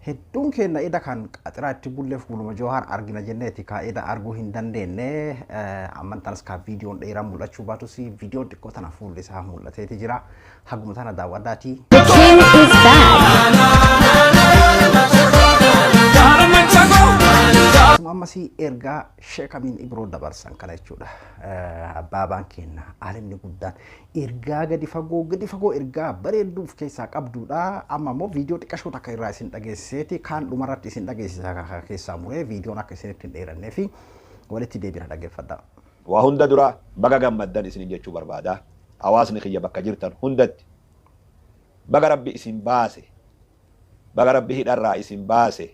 Hedduun keenya ida kan qaxiraa itti bullee fuuluma Johaar argina jenneeti ka ida arguu hin dandeenye. Ammantanas ka viidiyoon dheeraa mul'achuu baatus viidiyoon xiqqoo tana fuulli isaa mul'ateeti jira. Haguma tana daawwadhaatii. King is back. Akkasuma ammasii ergaa Sheek Amiin Ibroo dabarsan kana jechuudha. Abbaabaan keenya alimni guddaan ergaa gadi fagoo gadi fagoo ergaa bareedduu of keessaa qabdudha. Amma immoo viidiyoo xiqqashoo takka irraa isin dhageessiseeti kaan dhumarratti isin dhageessisa keessaa muree viidiyoon akka isinitti hin dheerannee fi walitti deebina dhaggeeffadha. Waa hunda dura baga gammaddan isinin jechuu barbaada. Hawaasni kiyya bakka jirtan hundatti baga Rabbi isin baase, baga Rabbi hidharraa isin baase,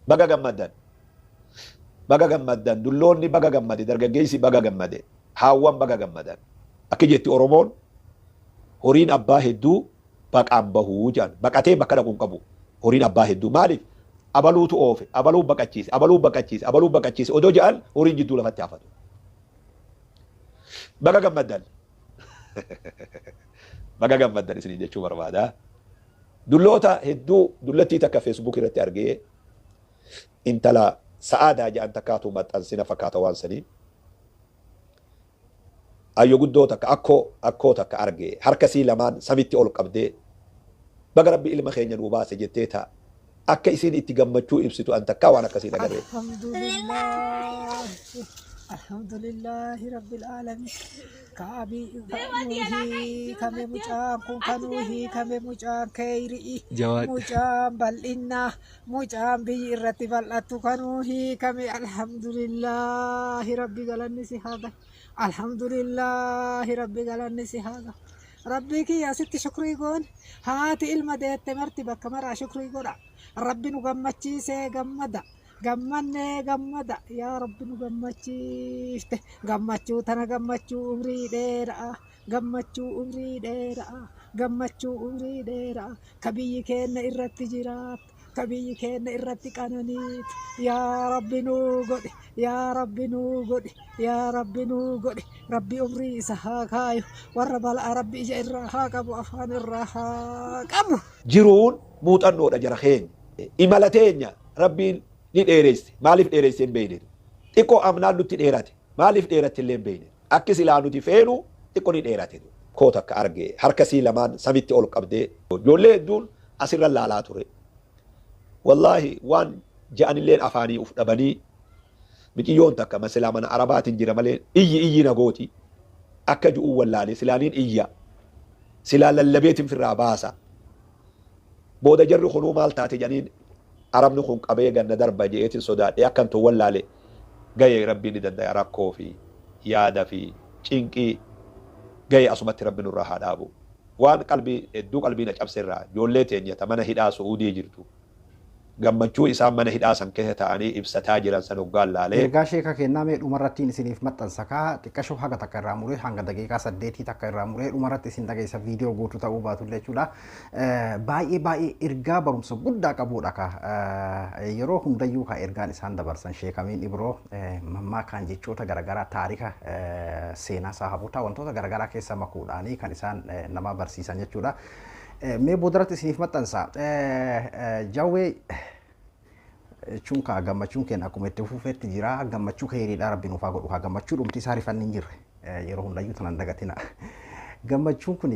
baga gammaddan, baga gammaddan, dulloonni baga gammade, dargaggeessi baga gammade, haawwan baga gammadan. Akki jetti Oromoon, horiin abbaa hedduu baqaan bahuu jedhan. Baqatee bakka dhaqu hin qabu. Horiin abbaa hedduu maaliif abaluutu oofe, abaluu baqachiise, abaluu baqachiise, abaluu baqachiise odoo jedhan horiin jidduu lafatti hafatu. Baga gammaddan. Baga gammaddan isiniin jechuu barbaada. Dulloota hedduu dullattii takka Facebook irratti argee, intala Sa'aadaa jedhan takkaatu maxxansina fakkaata waan sanii. Ayyo guddoo takka, akkoo takka arge, harka sii lamaan samitti ol qabdee "Baga Rabbi ilma keenya nuu baase" jettee ta'a. Akka isiin itti gammachuu ibsitu an takkaa waan akkasii agarree. Alhamdulillah. Alhamdulillahi Rabbil Alamin. Kaabii kanuu hiikame mucaan kun, kanuu hiikame mucaan keeyri'i. Jawaad. Mucaan bal'innaa, mucaan biyyi irratti bal'attu kanuu hiikame. Alhamdulillahi Rabbi galanni si haa gahu. Alhamdulillahi Rabbi galanni si haa gahu. Rabbii kiyya asitti shukrii goone, haati ilma deette marti bakka maraa shukrii godha. Rabbi nu gammachiisee gammada. Gammannee gammada. Yaa Rabbi, nu gammachiifte. Gammachuu tana gammachuu umrii dheeraa. Gammachuu umrii dheeraa. Gammachuu umrii dheeraa. Ka biyyi keenya irratti jiraattu. Ka biyyi keenya irratti qananiitu. Yaa Rabbi, nuu godhi. Yaa Rabbi, nuu godhi. Yaa Rabbi, nuu godhi. Rabbi umrii isa haa kaayu. Warra balaa Rabbi ija irraa haa qabu. Afaan irraa haa qabu. Jiruun muuxannoodha jara keenya. Imala teenya Rabbiin ni dheeresse. Maaliif dheeresse hin beekne. Xiqqoo amnaan nutti dheerate. Maaliif dheeratte illee hin beekne. Akki silaa nuti feenu xiqqoo ni dheerate. Koo takka arge, harka sii lamaan samitti ol qabdee. Ijoollee hedduun asirra laalaa ture. Wallaahi waan ja'anilleen afaanii uf dhabanii, miciyyoon takka masilaa mana arabaatiin jira malee iyyi iyyi na gooti. Akka ju'uu wallaalee silaaniin iyya. Silaa lallabeetiin firraa baasa. Booda jarri kunuu maal taate jedhaniin, arabni kun qabee ganna darba je'eetiin sodaadhe, akkan tun wallaale gayee. Rabbiin ni dandaya, rakkoo fi yaada fi cinqii gaye asumatti Rabbi nurraa haa dhaabu. Waan qalbii hedduu qalbii na cabse irraa, ijoollee teenya ta mana hidhaa Su'uudii jirtu, gammachuu isaan mana hidhaa san keessa ta'anii ibsataa jiran san hoggaan laalee. Ergaa sheeka kennaa mee dhumarrattiin isiniif maxxansa kaa, xiqqashoo haga takka irraa muree, hanga daqiiqaa 8 takka irraa muree dhumarratti isin dhageessa, viidiyoo guutuu ta'uu baatullee jechuudha. Baay'ee baay'ee ergaa barumsa guddaa qabudha ka. Yeroo hundayyuu ka ergaan isaan dabarsan, Sheek Amiin Ibroo, mammaakaan jechoota garaagaraa, taarika, seenaa saahabotaa, wantoota garaagaraa keessa makuudhaanii kan isaan nama barsiisan jechuudha. Mee boodarratti isiniif maxxansa. Jawwee jechuun kaa gammachuun keenya akkuma itti fufetti jira. Gammachuu keeriidha Rabbi nuuf haa godhu. Kaa gammachuu dhumti isaa rifanni hin jirre. Yeroo hundayyuu tanan dagatina. Gammachuun kun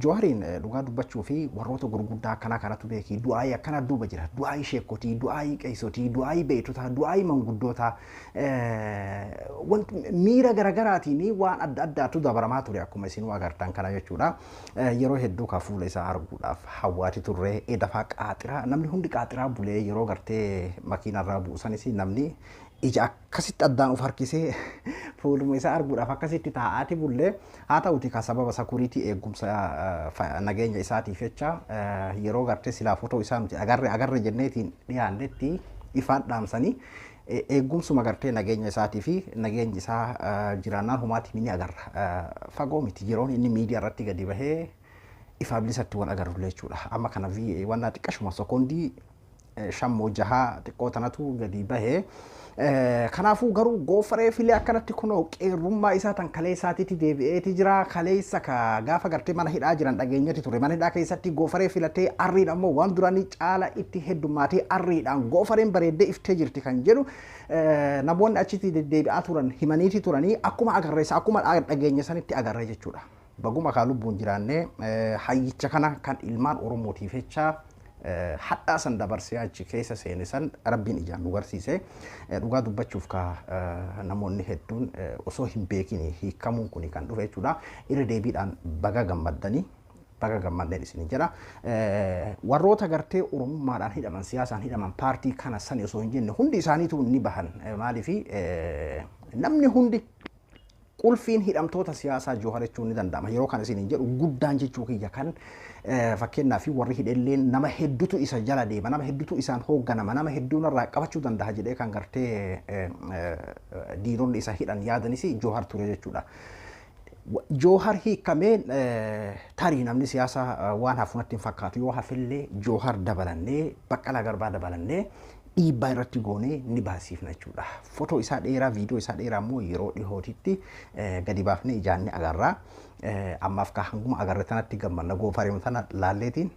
Johaariin dhugaa dubbachuu fi warroota gurguddaa akkanaa kanatu beeki. Du'aayii akkanaa duuba jira. Du'aayii sheekotii, du'aayii qeessotii, du'aayii beektotaa, du'aayii manguddootaa. Wanti miira garaagaraatiin waan adda addaatu dabaramaa ture akkuma isinuu agartan kana jechuudha. Yeroo hedduu ka fuula isaa arguudhaaf hawwaati turre, edafaa qaaxiraa namni hundi qaaxiraa bulee, yeroo gartee makiinarraa buusanis namni ija akkasitti addaan of harkisee fuuluma isaa arguudhaaf akkasitti taa'aati bullee. Haa ta'uti ka sababa security, eegumsa nageenya isaatiif jecha, yeroo gartee silaa footoo isaa nuti agarre agarre jenneetiin dhiyaannetti ifaan dhaamsanii, eegumsuma gartee nageenya isaatii fi nageenyi isaa jiraannaan homaatii ni agarra. Fagoo miti yeroon inni miidiyaa irratti gadi bahee ifaa bilisatti wal agarru jechuudha. Amma kana wanna xiqqashuma sekoondii shammoo jahaa xiqqoo tanatu gadi bahee. Kanaafuu garuu goofaree filee akkanatti kunoo qeerrummaa isaa tan kaleessaatitti deebi'eeti jira. Kaleessa ka gaafa gartee mana hidhaa jiran dhageenyatti ture. Mana hidhaa keessatti goofaree filatee arriin ammoo waan duraanii caala itti heddummaatee arriidhaan goofareen bareeddee iftee jirti kan jedhu namoonni achitti deddeebi'aa turan himaniiti turanii akkuma agarreessa akkuma dhageenya sanitti agarree jechuudha. Baguma kaa lubbuun jiraannee hayyicha kana kan ilmaan Oromootiif jecha hadhaa san dabarsee achi keessa seene san rabbiin ijaan nu garsiise. Dhugaa dubbachuuf ka namoonni hedduun osoo hin beekin hiikamuun kun kan dhufe jechuudha. Irra deebiidhaan baga gammaddanii baga gammaddeen isin jedha. Warroota gartee Oromummaadhaan hidhaman siyaasaan hidhaman paartii kana sani osoo hin jenne hundi isaaniitu ni bahan. Maaliifi namni hundi qulfiin hidhamtoota siyaasaa Joohar jechuun ni danda'ama. Yeroo kana isin jedhu guddaan jechuu kiyya kan fakkeenyaaf warri hidhelleen nama hedduutu isa jala deema, nama hedduutu isaan hoogganama, nama hedduun irraa qabachuu danda'a jedhee kan gartee diinonni isa hidhan yaadanis Joohar ture jechuudha. Joohar hiikamee tarii namni siyaasaa waan hafu natti hin fakkaatu yoo hafellee Joohar dabalannee Baqqalaa Garbaa dabalannee dhiibbaa irratti goonee ni baasiifna jechuudha. Footoo isaa dheeraa, viidiyoo isaa dheeraa immoo yeroo dhihootitti gadi baafnee ijaanne agarra. Ammaaf ka hanguma agarre tanatti gammanna goofaree tana laalleetiin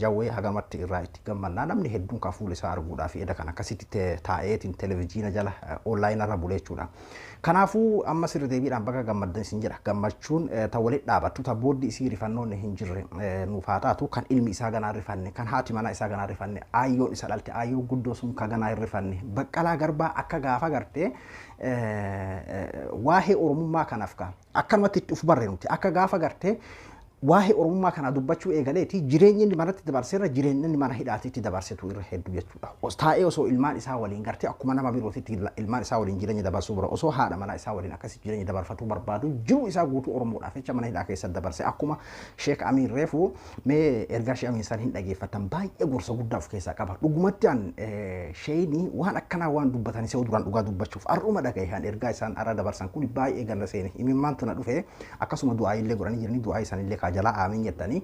jawwee hagamatti irraa itti gammannaa namni hedduun ka fuula isaa arguudhaaf edha kan akkasitti taa'eetiin televezyiina jala onlaayinii irra bulee jechuudha. Kanaafuu amma sirri deebiidhaan baga gammaddan isin jedha. Gammachuun ta walitti dhaabattu ta booddi isii rifannoon hin jirre nuuf haa taatu kan ilmi isaa ganaa rifanne kan haati manaa isaa ganaa rifanne aayyoon isa dhalte aayyoo guddoo sun ka ganaa hin rifanne Baqqalaa Garbaa akka gaafa gartee waa'ee Oromummaa kanaaf ka akkanumatti itti uf barre nuti akka gaafa gartee waa'ee Oromummaa kana dubbachuu eegaleeti jireenyi inni manatti dabarseerra jireenyi inni mana hidhaatiitti dabarsetu irra hedduu jechuudha. Taa'ee osoo ilmaan isaa waliin gartee akkuma nama birootitti ilmaan isaa waliin jireenya dabarsuu bara osoo haadha manaa isaa waliin akkasii jireenya dabarfatuu barbaadu jiruu isaa guutuu Oromoodhaaf jecha mana hidhaa keessatti dabarse akkuma Sheek Amiin reefu mee ergaa Sheek Amiin san hin dhageeffatan baay'ee gorsa guddaa of keessaa qaba. Dhugumatti an sheeyinii waan akkanaa waan dubbatan isa duraan dhugaa dubbachuuf har'uma dhagaye kan ergaa isaan arra dabarsan kun baay'ee ganna seene imimmaan tuna dhufe akkasuma du'aa illee godhanii jiranii du'aa isaanillee jalaa aamin jettanii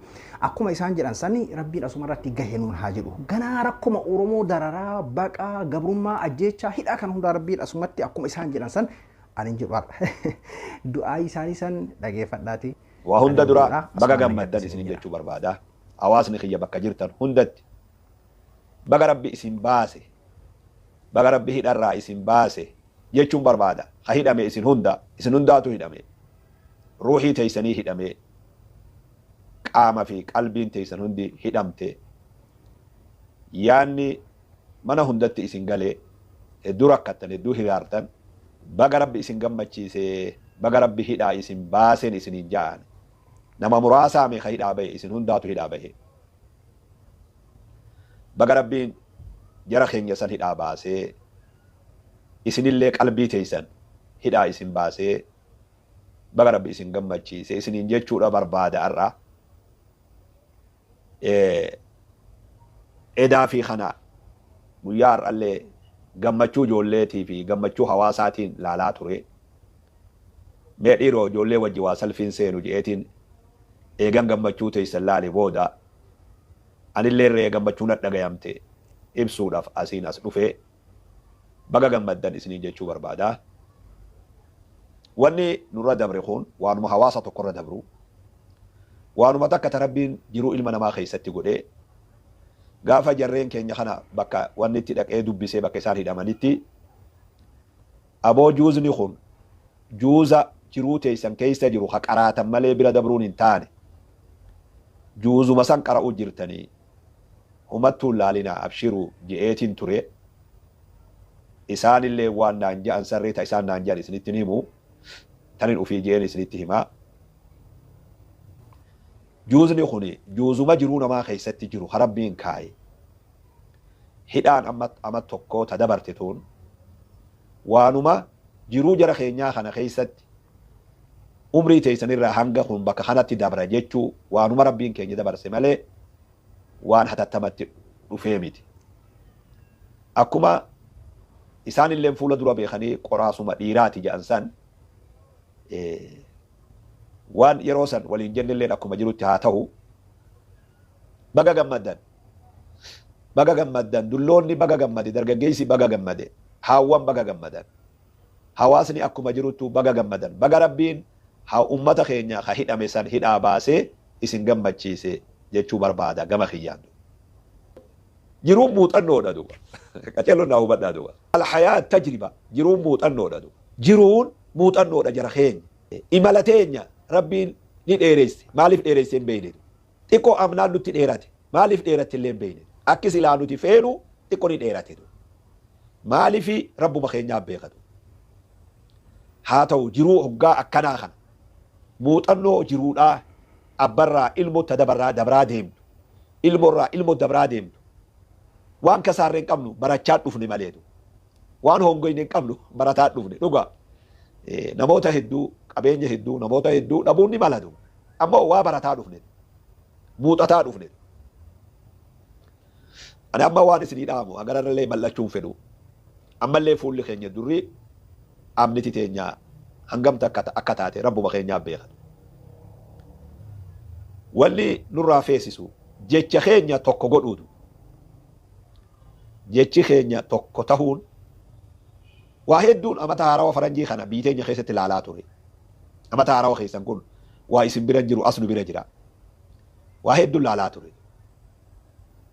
akkuma isaan jedhan sani rabbiin asuma irratti gahe nuun haa jedhu ganaa rakkuma Oromoo dararaa baqaa gabrummaa ajjeechaa hidhaa kan hundaa rabbiin asumatti akkuma isaan jedhan san ani jedhu har'a du'aa isaanii san dhageeffadhaati. Waa hunda dura baga gammaddan isin jechuu barbaada. Hawaasni kiyya bakka jirtan hundatti baga rabbi isin baase baga rabbi hidharraa isin baase jechuun barbaada. Ha hidhame isin hunda isin hundaatu hidhame ruuhii teessanii hidhame qaama fi qalbiin teessan hundi hidhamte yaanni mana hundatti isin galee hedduu rakkattan hedduu hiraartan baga rabbi isin gammachiisee baga rabbi hidhaa isin baaseen isiniin ja'an nama muraasaa meeqa hidhaa bahe isin hundaatu hidhaa bahe baga rabbiin jara keenya san hidhaa baasee isinillee qalbii teessan hidhaa isin baasee baga rabbi isin gammachiisee isiniin jechuudha barbaada har'a. Edaa fi kana guyyaa har'allee gammachuu ijoolleetii fi gammachuu hawaasaatiin laalaa ture. Mee dhiiroo ijoollee wajji waa salfiin seenu je'eetiin eegan gammachuu teessan laale booda anillee irree gammachuu na dhagayamte ibsuudhaaf asiin as dhufee baga gammaddan isiniin jechuu barbaada. Wanni nurra dabre kun waanuma hawaasa tokkorra dabru waanuma takka ta rabbiin jiruu ilma namaa keessatti godhee gaafa jarreen keenya kana bakka wanni itti dhaqee dubbisee bakka isaan hidhamanitti aboo juuzni kun juuza jiruu teessan keessa jiru ha qaraatan malee bira dabruun hin taane juuzuma san qara'uu jirtanii humattuun laalinaa abshiruu je'eetiin ture isaanillee waan naan ja'an sarree ta isaan naan ja'an isinitti himu tanin ufii je'een isinitti himaa. Juuzni kun juuzuma jiruu namaa keessatti jiru ha rabbiin kaaye hidhaan amma tokko ta dabarte tuun waanuma jiruu jara keenyaa kana keessatti umrii teessanirraa hanga kun bakka kanatti dabra jechuu waanuma rabbiin keenya dabarse malee waan hatattamatti dhufee miti. Akkuma isaanillee fuula dura beekanii qoraasuma dhiiraati jedhan san waan yeroo san waliin jennelleen akkuma jirutti haa ta'u baga gammaddan. Baga gammaddan, dulloonni baga gammade, dargaggeessi baga gammade, haawwan baga gammadan. Hawaasni akkuma jiruttu baga gammadan. Baga Rabbiin haa ummata keenya ka hidhame san hidhaa baasee isin gammachiise jechuu barbaada gama kiyyaan. Jiruun muuxannoodha duuba. Qaceelloon naa hubadhaa duuba. Alhayaa tajriba, jiruun muuxannoodha duuba. Jiruun muuxannoodha jara keenya. Imala teenya Rabbiin ni dheeresse. Maaliif dheeresse hin beekne? Xiqqoo amnaan nutti dheerate. Maaliif dheeratte illee hin beekne? Akki silaa nuti feenu xiqqoo ni dheerate. Maaliif Rabbuma keenyaaf beekatu? Haa ta'u, jiruu hoggaa akkanaa kana muuxannoo jiruudhaa abbarraa ilmoota dabarraa dabraa deemtu. Ilmoorraa ilmoo dabraa deemtu. Waan kasaarree hin qabnu barachaa dhufne maleetu. Waan hongoyne hin qabnu barataa dhufne dhugaa. Namoota hedduu, qabeenya hedduu, namoota hedduu dhabuun ni malatu. Ammoo waa barataa dhufne. Muuxataa dhufne. Ani amma waan isinii dhaamu agararallee bal'achuun fedhu. Ammallee fuulli keenya durri amniti teenya hangamta akka taate Rabbuma keenyaaf beekan. Wanni nurraa feesisu jecha keenya tokko godhuutu. Jechi keenya tokko tahuun waa hedduun amata haarawaa faranjii kana biyya teenya keessatti ilaalaa ture. Amata haarawaa keessan kun waa isin bira jiru as nu bira jira. Waa hedduun ilaalaa ture.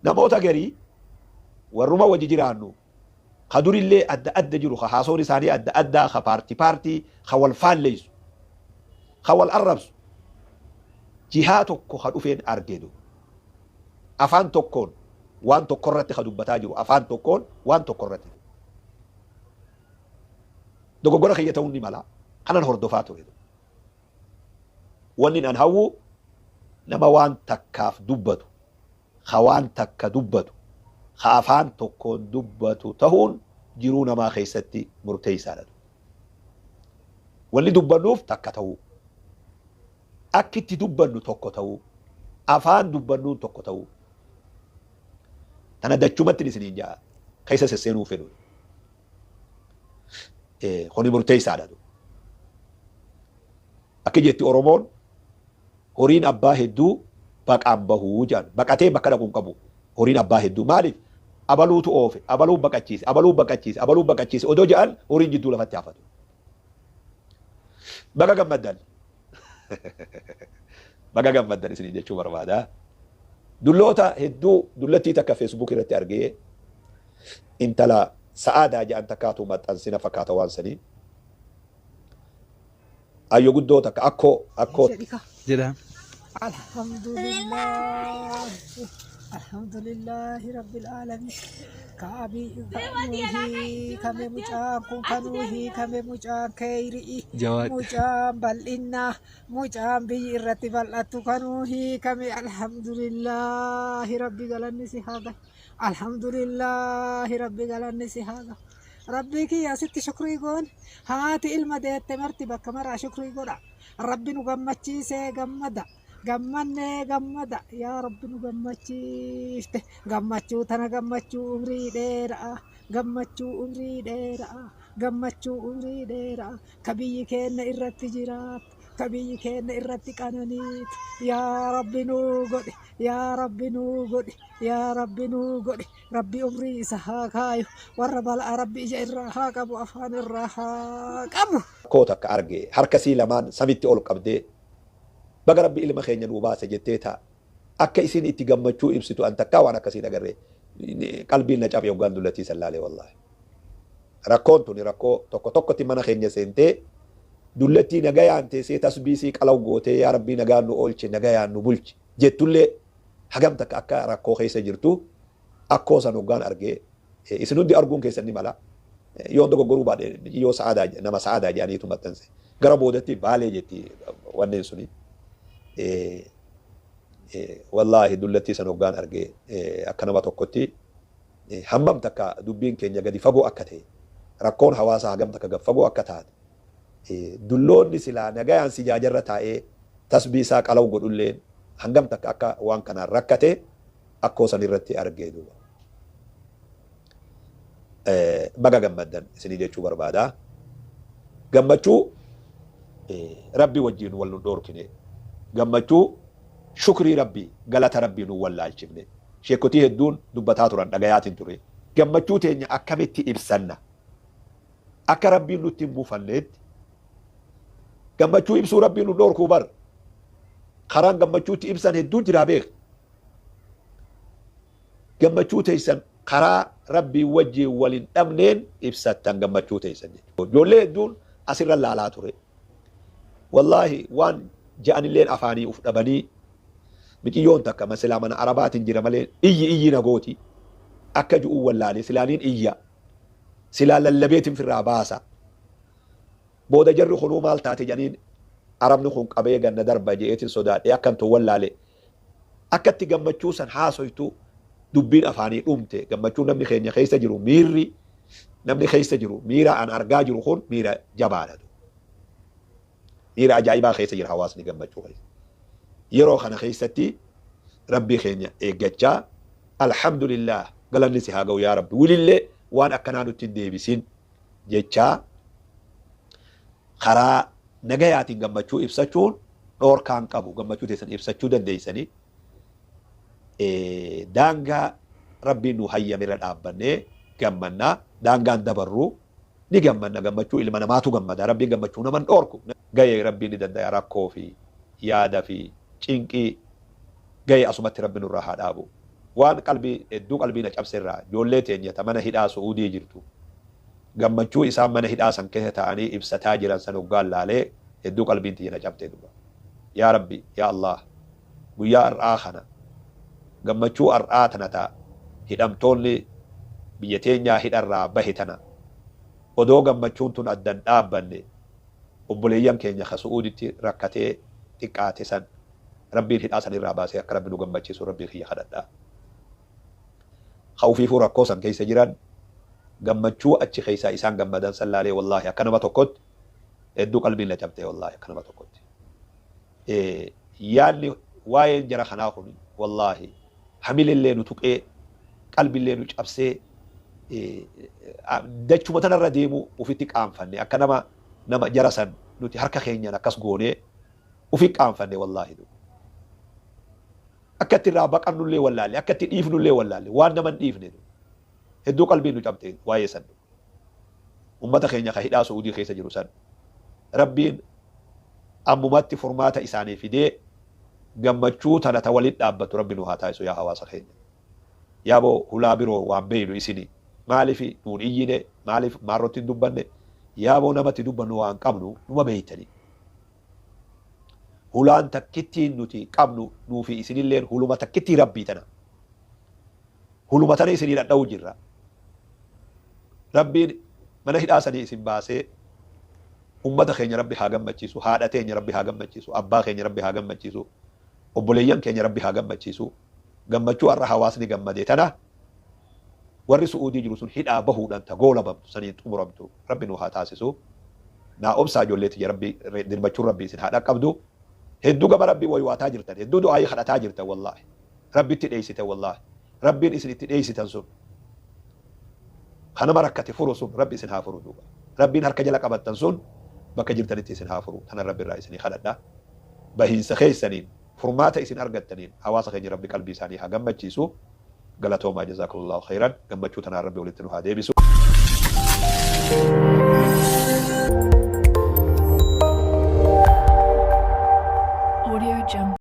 Namoota garii warruma wajji jiraannu ka durillee adda adda jiru, ka haasoon isaanii adda addaa, ka paartii paartii, ka wal faalleessu, ka wal arrabsu, jihaa tokko ka dhufeen argeedu. Afaan tokkoon waan tokkorratti ka dubbataa jiru, afaan tokkoon waan tokkorratti. Dogoggora kiyya ta'uun ni mala. Kanan hordofaa ture. Wanni an hawwu nama waan takkaaf dubbatu, ka waan takka dubbatu, ka afaan tokkoon dubbatu tahuun jiruu namaa keessatti murteessaadha. Wanni dubbannuuf takka ta'uu, akki itti dubbannu tokko ta'uu, afaan dubbannuun tokko ta'uu. Tana dachumatti isiniin ja'a keessa sesseenuu fedhu. Kuni murteessaadha. Akka jetti Oromoon horiin abbaa hedduu baqaan bahuu jedhan. Baqatee bakka dhaquu hin qabu. Horiin abbaa hedduu maaliif? Abaluutu oofe, abaluu baqachiise, abaluu baqachiise, abaluu baqachiise odoo jedhan horiin jidduu lafatti hafatu. Baga gammaddan. Baga gammaddan isiniin jechuu barbaada. Dulloota hedduu dullattii takka Facebook irratti argee intala sa'aadaa jedhan takkaatu maxxansina fakkaata waan sanii. Ayyo guddoo takka akkoo akkoo jedha. Alhamdulillah. Alhamdulillahi Rabbil Alamin. Kaabii kanuu hiikame mucaan kun, kanuu hiikame mucaan keeyri'i. Jawaad. Mucaan bal'innaa, mucaan biyyi irratti bal'attu kanuu hiikame. Alhamdulillahi Rabbi galanni si haa gahu. Alhamdulillahi Rabbi galanni si haa gahu. Rabbii kiyya asitti shukrii goone, haati ilma deette marti bakka maraa shukrii godha. Rabbi nu gammachiisee gammada. Gammannee gammada. Yaa Rabbi nu gammachiifte. Gammachuu tana gammachuu umrii dheeraa. Gammachuu umrii dheeraa. Gammachuu umrii dheeraa. Ka biyyi keenya irratti jiraattu. Ka biyyi keenya irratti qananiitu. Yaa Rabbi nuu godhi. Yaa Rabbi nuu godhi. Yaa Rabbi nuu godhi. Rabbi umrii isa haa kaayu. Warra balaa Rabbi ija irraa haa qabu. Afaan irraa haa qabu. Akkoo takka arge harka sii lamaan samitti ol qabdee baga Rabbi ilma keenya nuu baase jettee ta'a. Akka isin itti gammachuu ibsitu an takkaa waan akkasiin agarree qalbiin na cabe hoggaan dullattii sallaalee wallaahi. Rakkoon tuni rakkoo tokko tokkotti mana keenya seentee dullattii nagayaan teessee tasbiisii qalaw gootee yaa Rabbii nagaan nu oolche nagayaan nu bulche jettullee hagam takka akka rakkoo keessa jirtu akkoo san hoggaan argee isin hundi arguun keessan ni mala. Yoon dogoggoruu baadhe yoo sa'aadaa nama sa'aadaa jedhaniitu maxxanse. Gara boodatti baalee jetti wanneen suni. Wallaahi dullattii san hoggaan argee akka nama tokkotti hammam takka dubbiin keenya gadi fagoo akka ta'e, rakkoon hawaasaa hagam takka gad fagoo akka taate, dulloonni silaa nagayaan si jaajarra taa'ee tasbii isaa qalaw godhulleen hangam takka akka waan kanaan rakkate akkoo san irratti argee duuba. Baga gammaddan isinii jechuu barbaada. Gammachuu Rabbi wajjin wal nu dhoorkine. Gammachuu shukrii Rabbii galata Rabbii nu wallaalchifne. Sheekotii hedduun dubbataa turan dhagayaatiin ture. Gammachuu teenya akkamitti ibsanna? Akka Rabbiin nutti hin buufanneetti gammachuu ibsuu Rabbiin nu dhorkuu bar. Karaan gammachuutti ibsan hedduu jiraa beek. Gammachuu teessan karaa Rabbiin wajjin wal hin dhabneen ibsattan gammachuu teessan jechuudha. Ijoollee hedduun asirra laalaa ture. Wallaahi waan ja'anilleen afaanii uf dhabanii miciyyoon takka masilaa mana arabaatiin jira malee iyyi iyyi na gooti. Akka ju'uu wallaalee silaaniin iyya. Silaa lallabeetiin firraa baasa. Booda jarri kunuu maal taate jedhaniin arabni kun qabee ganna darba je'eetiin sodaadhee akkan tun wallaale. Akkatti gammachuu san haasoytu dubbiin afaanii dhumte. Gammachuu namni keenya keessa jiru, miirri namni keessa jiru, miira an argaa jiru kun miira jabaadha. Miira ajaa'ibaa keessa jira hawaasni gammachuu keessa. Yeroo kana keessatti Rabbii keenya eeggachaa, alhamdulillah, galanni si haa ga'u yaa Rabbi, wilillee waan akkanaa nutti hin deebisin jechaa karaa nagayaatiin gammachuu ibsachuun dhoorkaan qabu. Gammachuu teessan ibsachuu dandeessanii daangaa Rabbiin nu hayyamirra dhaabbannee gammannaa, daangaan dabarruu ni gammanna. Gammachuu ilma namaatu gammada. Rabbiin gammachuu naman dhoorku. Gahee Rabbiin ni danda'a. Rakkoo fi yaada fi cinqii gahee asumatti Rabbi nurraa haa dhaabu. Waan qalbii hedduu qalbii na cabserraa ijoollee teenya ta mana hidhaa Su'uudii jirtu, gammachuu isaan mana hidhaa san keessa ta'anii ibsataa jiran san hoggaan laalee hedduu qalbiin tiyya na cabtee duba. Yaa Rabbi, yaa Allah, guyyaa har'aa kana gammachuu har'aa tana ta hidhamtoonni biyya teenyaa hidharraa bahe tana odoo gammachuun tun addan dhaabbanne, obboleeyyan keenya ka Su'uuditti rakkatee xiqqaate san Rabbiin hidhaa san irraa baasee akka Rabbi nu gammachiisu Rabbii kiyya kadhadha. Ka ufiifuu rakkoo san keessa jiran gammachuu achi keessaa isaan gammadan san laalee, wallaahi akka nama tokkotti hedduu qalbiin na cabte, wallaahi akka nama tokkotti. Yaadni waa'een jara kanaa kun wallaahi hamilillee nu tuqee, qalbillee nu cabsee, dachuma tanarra deemuu ufitti qaanfanne. Akka nama jara san nuti harka keenyaan akkas goonee ufi qaanfanne wallaahi. Akka itti irraa baqannullee wallaalle, akka itti dhiifnullee wallaalle, waan nama hin dhiifne. Hedduu qalbiin nu cabte waa'ee san. Ummata keenya ka hidhaa Su'uudii keessa jiru san Rabbiin ammumatti furmaata isaanii fidee gammachuu tana ta waliin dhaabbattu Rabbi nu haa taasisu. Yaa hawaasa keenya, yaaboo hulaa biroo waan beeynu isini maaliif nuun iyyine? Maaliif maarrotti hin dubbanne? Yaaboo namatti dubbannu waan qabnu numa beeytanii. Hulaan takkittiin nuti qabnu nuufi isinilleen huluma takkittii Rabbii tana. Huluma tana isinii dhadha'u jirra. Rabbiin mana hidhaa sanii isin baasee ummata keenya Rabbi haa gammachiisu, haadha teenya Rabbi haa gammachiisu, abbaa keenya Rabbi haa gammachiisu, obboleeyyan keenya Rabbi haa gammachiisu. Gammachuu har'a hawaasni gammade tana warri Su'uudii jiru sun hidhaa bahuudhaan ta goolabamtu saniin xumuramtu Rabbi nu haa taasisu. Naa obsaa ijoollee tiyya, Rabbi dirmachuun Rabbi isin haa dhaqqabdu. Hedduu gama Rabbii waywaataa jirtan, hedduu du'aayii kadhataa jirtan, wallaahi. Rabbitti dheeysite, wallaahi. Rabbiin isin itti dheeysitan sun kanama rakkate furu sun Rabbi isin haa furu duuba. Rabbiin harka jala qabattan sun bakka jirtanitti isin haa furu. Tana Rabbi irraa isinii kadhadha. Bahiinsa keessaniin furmaata isin argattaniin hawaasa keenya Rabbi qalbii isaanii haa gammachiisu. Galatoomaa, jazaakumullahu khayran. Gammachuu tanaan Rabbi walitti nu haa deebisu. Audio Jungle.